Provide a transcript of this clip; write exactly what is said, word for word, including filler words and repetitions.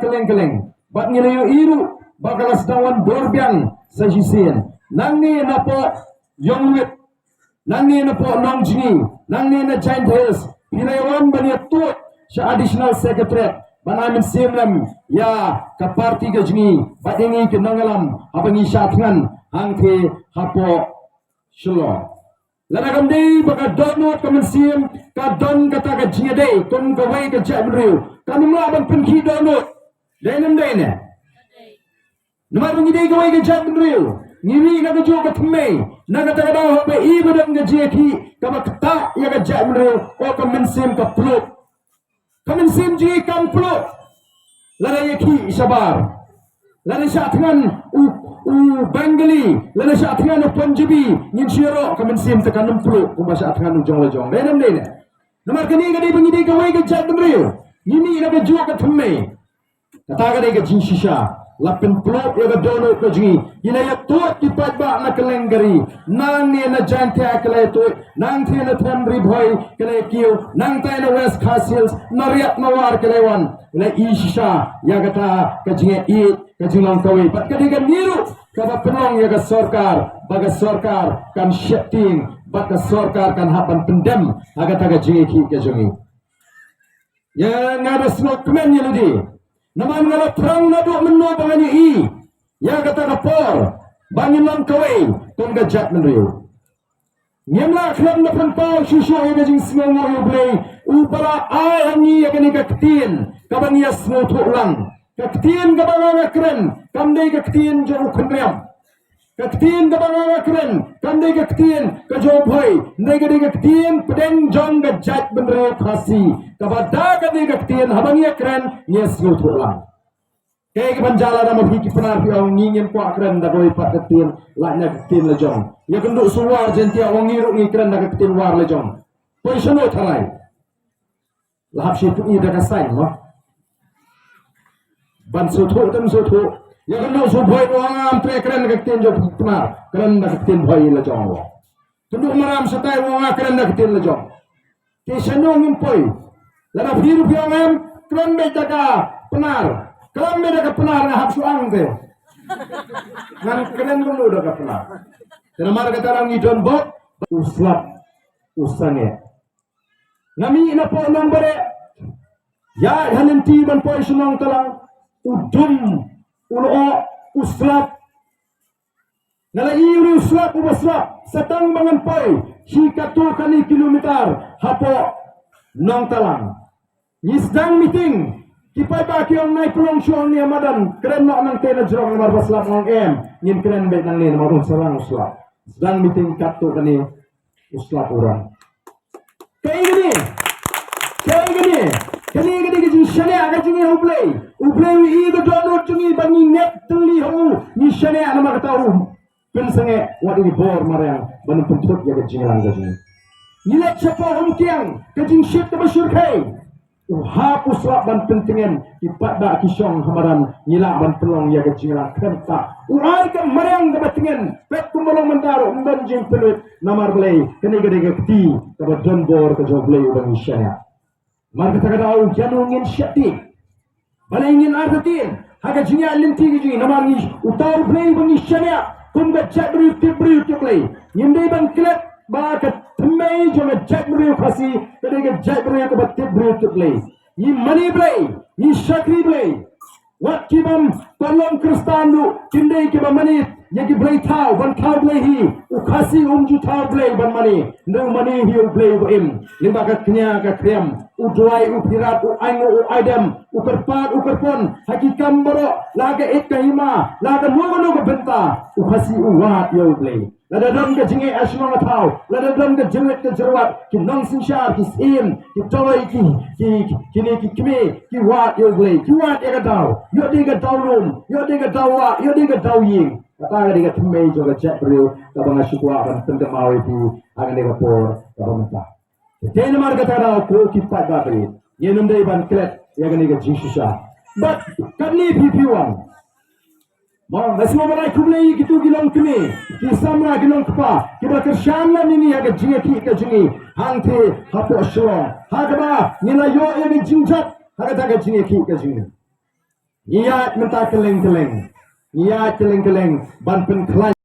kylleng kylleng. Bad ngi la ïohi ruh ba ka la sdang wan bor biang sa shisien. Nangne napoh Ïongwit, nangne napoh Nongjngi, nangne na Jaintia Hills, phi la ïa wan ban ïa tuid sha Additional Secretariat ban ai mynsiem lem ïa ka party ka jong ngi bad ïa ngi ki nongïalam haba ngi shah thngan hangtei hapoh Shillong. Lada kam dei ba ka dohnud ka mynsiem ka don kata ka jingïadei kum kawei ka jaitbynriew, kan ym lah ban pynkhih dohnud. Dei ne ym dei ne? Namar ba ngi dei kawei ka jaitbynriew, ngi mih na kajuh ka thymmei, na kata ka daw haba i ba don ka jingïakhih kaba ktah ïa ka jaitbynriew, o ka mynsiem ka pluh. Ka mynsiem jong ngi kam pluh. Lada ïakhih shabar, lada shah thngan u, u Bengali, lada shah thngan u Punjabi, ngin shu ïaroh, ka mynsiem te kan ym pluh kumba shah thngan u jong la jong. Dei ne ym dei ne? Namar kane ka dei ba ngi dei kawei ka jaitbynriew, ngi mih na kajuh ka thymmei. Kata ka dei ka jingshisha. La pynpluh ïa ka dohnud ka jong ngi. Ngi la ïa tuid ki paidbah na kylleng ka ri. Nangne na Jaintia ka la ïa tuid, nangtei na Them Ri Bhoi ka la ïa kiew, nangtei na West Khasi Hills, na Riat Mawar ka la ïa wan. La i shisha ïa kata ka jingïaieit, ka jinglong kawei. Bad ka dei kane ruh kaba pynlong ïa ka sorkar ba ka sorkar kan sheptieng bad ka sorkar kan hap ban pyndem ha kata ka jingïakhih ka jong ngi. Ïa nga da sngewkmen ïa lade. Namar nga la phrang naduh mynno ba ngan ïohi ïa kata ka por ba ngin long kawei kum ka jaitbynriew. Ngim lah khlem da pynpaw shuh shuh ïa ka jingsngewnguh ïa U Blei uba la ai ha ngi ïa kane ka ktien kaba ngi ïa sngewthuh lang. Ka ktien kaba nga nga kren kam dei ka ktien jong u khynriam. Ka ktien kaba nga nga kren kam dei ka ktien ka jong u Bhoi, hynrei ka dei ka ktien pdeng jong ka jaitbynriew Khasi. Kaba da ka dei ka ktien haba ngi ïa kren ngi ïa sngewthuh lang. Kaei kaban jia lada ma phi ki Pnar phi ong ngi ngim kwah kren da kawei pat ka ktien, lait na ka ktien la jong. Ïa kynduh shuwa Jaintia ong ngi ruh ngi kren da ka ktien War la jong. Poi shano tharai? La hap shu pyni da ka sign mo. Ban sngewthuh te ym sngewthuh. Ïa kynduh shu Bhoi, ong ngam treh kren da ka ktien jong Pnar, kren da ka ktien Bhoi la jong mo. Kynduh Maram shatai, ong nga kren da ka ktien la jong. Te shano ngin poi? Lada phi ruh phi ong em, kren beit da ka Pnar. Kren beit da ka Pnar, nga hap shu ang te. Ngan kren kumno da ka Pnar? Te namar kata ngi don bok, u slap u sangeh. Nga mih napoh Nongbareh, ïaid ha lynti ban poi sha Nongtalang, u dum, u lyoh, u slap. Nga la ïohi u slap, uba slap, sa tang ba ngan poi shi katto katne kilometer hapoh Nongtalang. Ngi sdang meeting, ki paidbah ki ong nai pynlong shuh hangne ha madan, kren noh nangtei na jrong namar ba slap, nga ong em, ngin kren beit nangne namar un sa rang u slap. Sdang meeting katto katne u slap u rang. Kaei kane? Kaei kane? Kane ka dei ka jingshaniah ka jong ngi ha U Blei. U Blei u ïohi ka dohnud jong ngi ba ngi ngeit tylli ha u, ngi shaniah namar kata u pynsangeh wat ïa ki bor mariang ban pynthut ïa ka jingïalang ka jong ngi. Ngi leit shapoh Umkiang, ka jingshit kaba shyrkhei. U hap u slap ban pyntngen, ki paidbah ki shong ha madan, ngi lah ban pynlong ïa ka jingïalang khlem ktah. U ai ka mariang kaba tngen, peit kumba long mynta ruh ym don jingpynwit, namar balei? Kane ka dei ka kti kaba don bor ka jong U Blei uba ngi shaniah. Namar kata ka daw ïano ngin sheptieng? Balei ngin artatien ha ka jingïaid lynti ka jong ngi? Namar ngi, uta U Blei uba ngi shaniah kum ka jaitbynriew tip briew tip Blei. Ngim dei ban klet ba ka thymmei jong ka jaitbynriew Khasi ka dei ka jaitbynriew kaba tip briew tip Blei. Ngi mane Blei, ngi shakri Blei. Wat ki bym pat long Khristan ruh kin dei kiba mane ïa ki blei thaw, ban thaw blei hi. U Khasi um ju thaw blei ban mane, hynrei u mane hi ïa U Blei uba im. Lyngba ka kñia ka kriam, u duwai, u phirat, u ainguh, u aidem, u kyrpad, u kyrpon ha ki kam baroh, la ka ïeit ka hima, la kano kano ka bynta, u Khasi u wad ïa U Blei. Lada don ka jingeh ha shnong ha thaw, lada don ka jingwit ka jyrwat, ki nongsynshar, ki syiem, ki toloi, ki, ki, ki, kine ki kmie, ki wad ïa U Blei, ki wad ïa ka daw, ïoh dei ka daw lum, ïoh dei ka daw wah, ïoh dei ka daw ïing. Kata ka dei ka thymmei jong ka jaitbynriew kaba nga shu kwah ban pynkynmaw ïa phi ha kane ka por kaba mynta. Te namar kata ka daw ko ki paidbah, ngin ym dei ban klet ïa kane ka jingshisha. Bad katne phi phi wan. Mo, nga sngewbha ban ai khublei ïa kito ki longkmie, ki samla, ki longkpa kiba kyrshan lem ïa ngi ha ka jingïakhih ka jong ngi hangtei hapoh Shillong. Ha kaba ngi la ïoh ïa ka jingjop ha kata ka jingïakhih ka jong ngi. Ngi ïaid mynta kylleng kylleng. Ngi ïaid kylleng kylleng ban pynkhlaiñ